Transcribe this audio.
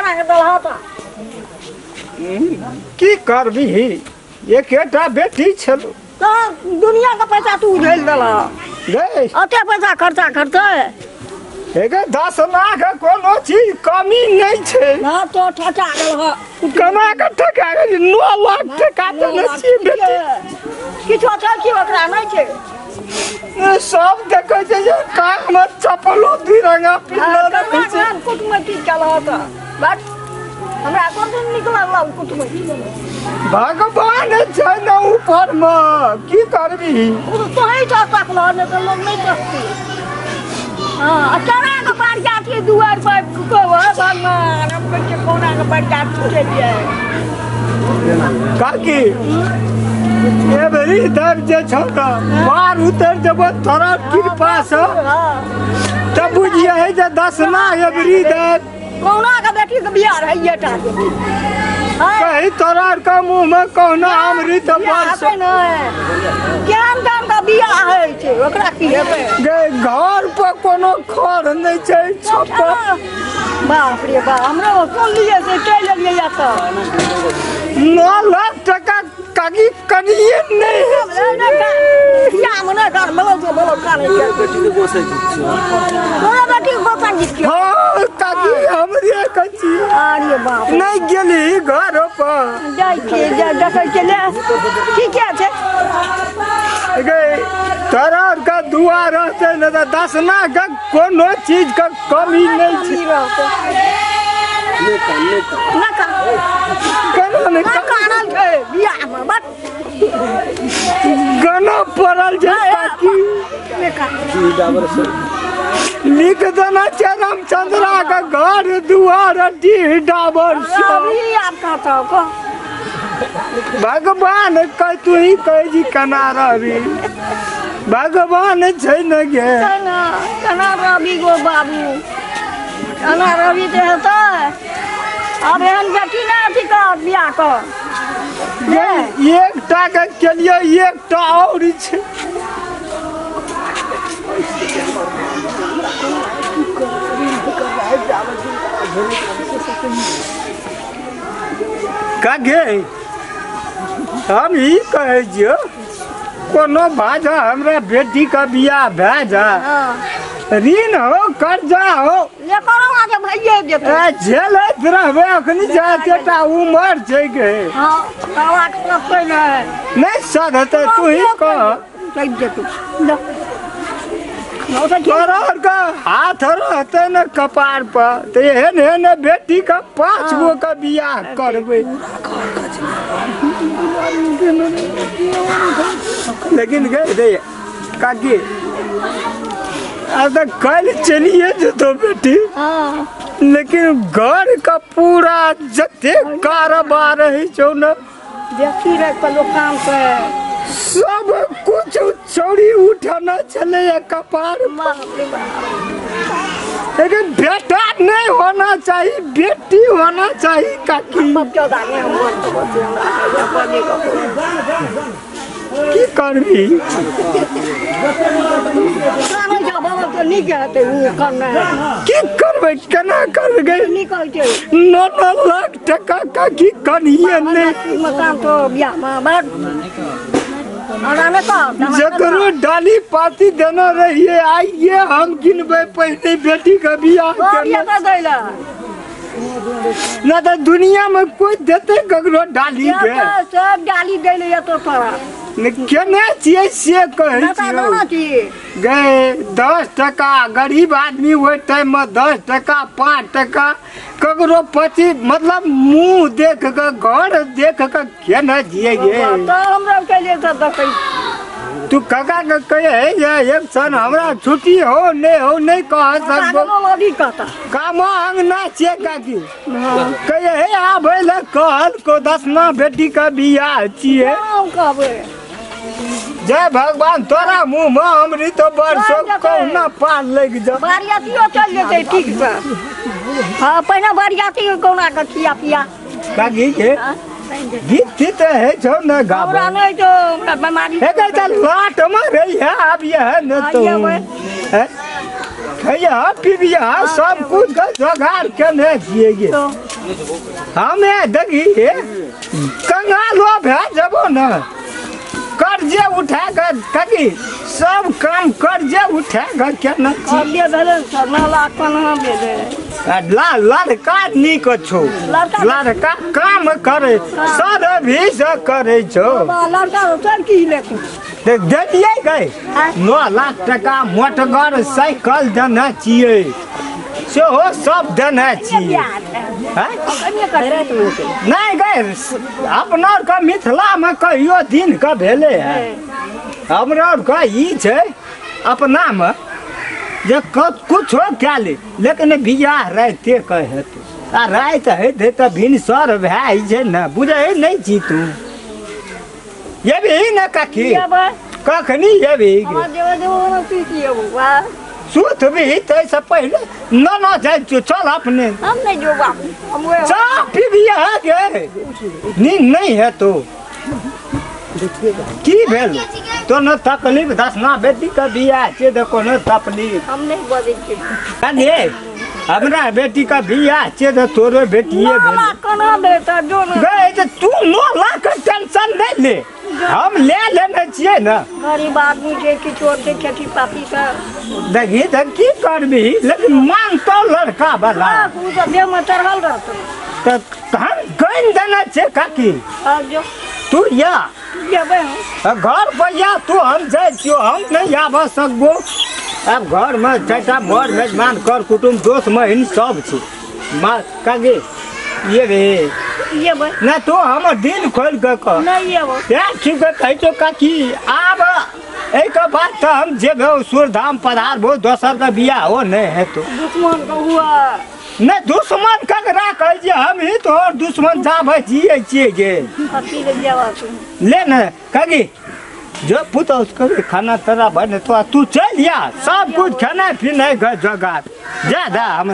बना के देलह तऽ। की करबिही, एकेटा बेटी छलौ। तऽ दुनिया के पैसा तू उझेल देलह। गै अते पैसा खर्चा करतै? हे 10 लाख कोनो चीज कमी नहि छै। ना तो ठका गेल। केना के ठका गेल? 9 लाख टका देने छियै बेटी। किछो छै कि ओकरा नहि छै? सब देखै छै जे कान मे चप्पलो 2 रंगा पिन्हने रहै छै। कुटुमैती केलह तऽ बस हमरा कोन दिन नीक लागल कुटुमैती। भगवान छै ने ऊपर मे, की करबी? ओ तोही ठकलह, नहि तऽ लोक नहि ठकतै। हाँ, केना के बरियाती दुआरि पर कहब भगवान, हम कहै छियै कोना के बरियाती चलियै। काकी एबरी दर जे छौ ने पार उतर जेबो तोरा कृपा से, तब बुझिए है जे दसना एबरी दर कहुना के बेटी के बियाह रहैये टा के। कही तोरा के मुँह में कहुना अमृत बरस। केहन केहन के बियाह होइ छै, ओकरा की हेतै? गे घर पर कोनो खर नहि छै छप्पर। बाप रे बाप, हमरो सुनलियै से चलि एलियै एतऽ। 9 लाख टका काकी कनिये नहि। बियाहमे नहि कर बोलो बोलो कानै छै। तोरा बेटीके गोसाइ गीत। हाँ काकी हमरे कहै छियै। अरे बाप, नहि गेली घर पर? जाइ छियै, देखै छियै। ले ठीके छै। गे तोरा के दुआ रहतै ने तऽ दसना के कोनो चीज के कमी नहि छै। केना नहि कानल छै बियाहमे? बस गाना पड़ल छै काकी। लिख देना छै रामचंद्रा के घर दुआर डीह डाबर सब। भगवान कह तू ही कह जी केना रहबी? भगवान छै ने गे। केना रहबी गो बाबू, केना रहबी तऽ हेतै? आब एहन बेटी नहि अथी कर बियाह कर। एकटा के केलियै, एकटा और छै। कागे हम ई कहै छियौ, कोनो बाजा हमरा बेटी के बियाह भए जा, ऋण हो कर्जा हो झेलैत रहबै। अखनी जतेटा उमर छै गे नहि सधतै। तू ही कह, तोरा के हाथ रहतै ने कपार पर तऽ एहन एहन बेटी के 5 गो के बियाह करबै। लेकिन गे रे काकी, अब तऽ कल चलिए जेतो बेटी, लेकिन घर का पूरा जते कारोबार है छौ ने देखी रह लोग काम से सब कुछ चोरी उठाना छलै कपार। लेकिन बेटा नहीं होना चाहिए, बेटी होना चाहिए काकी। की करबी? की करबै, केना करबै? 9 लाख टका काकी कनिये नहि। जकरो डाली पाती देने रहिए, आइए हम गिनबै पहले बेटी के बियाह ना तो दुनिया में कोई देते ककरो डाली के? सब डाली दै तो तोरा केने छियै से कहै छियौ। गए 10 टका गरीब आदमी ओहि टाइम में 10 टका 5 टका ककरो पति मतलब मुँह देख के घर देख के केना जिये गे? हमरा के लिए सब देखै तू काका के कहे जे एक सन हमरा छुट्टी हो नहीं हो नहीं कह सकबो। कामो अंगना छियै काकी, कहे हे आबै ले कहल को दसना बेटी के बियाह छियै। जय भगवान तोरा मुँह में अमृत बरसो कहुना पार लग जा। बरियातियो चल जेतै ठीक से। हाँ पहिने बरियाती कहुना के खिया पिया। काकी के गीत तीत है छौ न गाबै? हमरा नहीं तो हमरा बीमारी हे त लाट में रही है अब ये है न तो है खैया पिबिया सब कुछ के जोगाड़ केने छियै गे। हमे देखी कंगालो भए जबो न कर्जे उठा के ककी सब काम कर्जे उठा के केना कर्जे भेलै 9 लाख कोना भेलै लड़का नीक छौ लड़का काम करे सर्विस करे छौ लड़का चल की लेखू देलियै गए 9 लाख टका मोटगर साइकिल देने छियै सेहो सब देने छियै नहीं गए अपना आरके मिथिलामे कहियो दिन के भेलै है हमरा आरके ई छै अपनामे जे कुछो कए ले लेकिन बियाह राइते के हेतै आ राति हेतै तऽ भिनसर भए जाइ छै ने बुझै नहि छी तू एबही ने काकी कखनी एबही सुतबही ताहिसँ पहिले न न जाइ छियौ चल अपने हम नहीं जो बाप चाह पीबियै गे नींद नहीं हेतौ की भेल तो न तकलीफ दसना बेटी के बियाह छै तऽ कोनो तकलीफ हम नहीं बजै छियै हमरा बेटी के बियाह छै तऽ तोरो बेटिए भेल कोना भेल जो गए तऽ तू 9 लाख के टेंशन नहीं ले हम ले लेने छियै ने गरीब आदमी छै किछो छै खेती पाती के देखी तऽ की करबही लेकिन मानतो लड़का वाला ओ तऽ देह में चढ़ल रहतौ तऽ हम गनि देने छियै काकी तू या जेबै घर पर या तू हम जाइ छियौ हम नहीं आबऽ सकबो आब घर में चारिटा मर मेजमान कर कुटुम्ब दोस्त महीन सब छै माँ काकी ये रे एबै नहीं तो हमर दिल खोल के कह नहीं एबै तें ठीक कहै छौ काकी आब एहिके बाद तऽ हम जेबै सूरधाम पधारबो दोसर के बियाह हो नहीं हेतौ दुश्मन के हुआ नहीं दुश्मन ककरा कहै छियै हम ही तोहर दुश्मन जाबै जियै छियै गे ले ने काकी जो पुतहु के खाना तोरा बने तो तू चल या सब कुछ खाना पीना के जोगाड़ जा दा हम।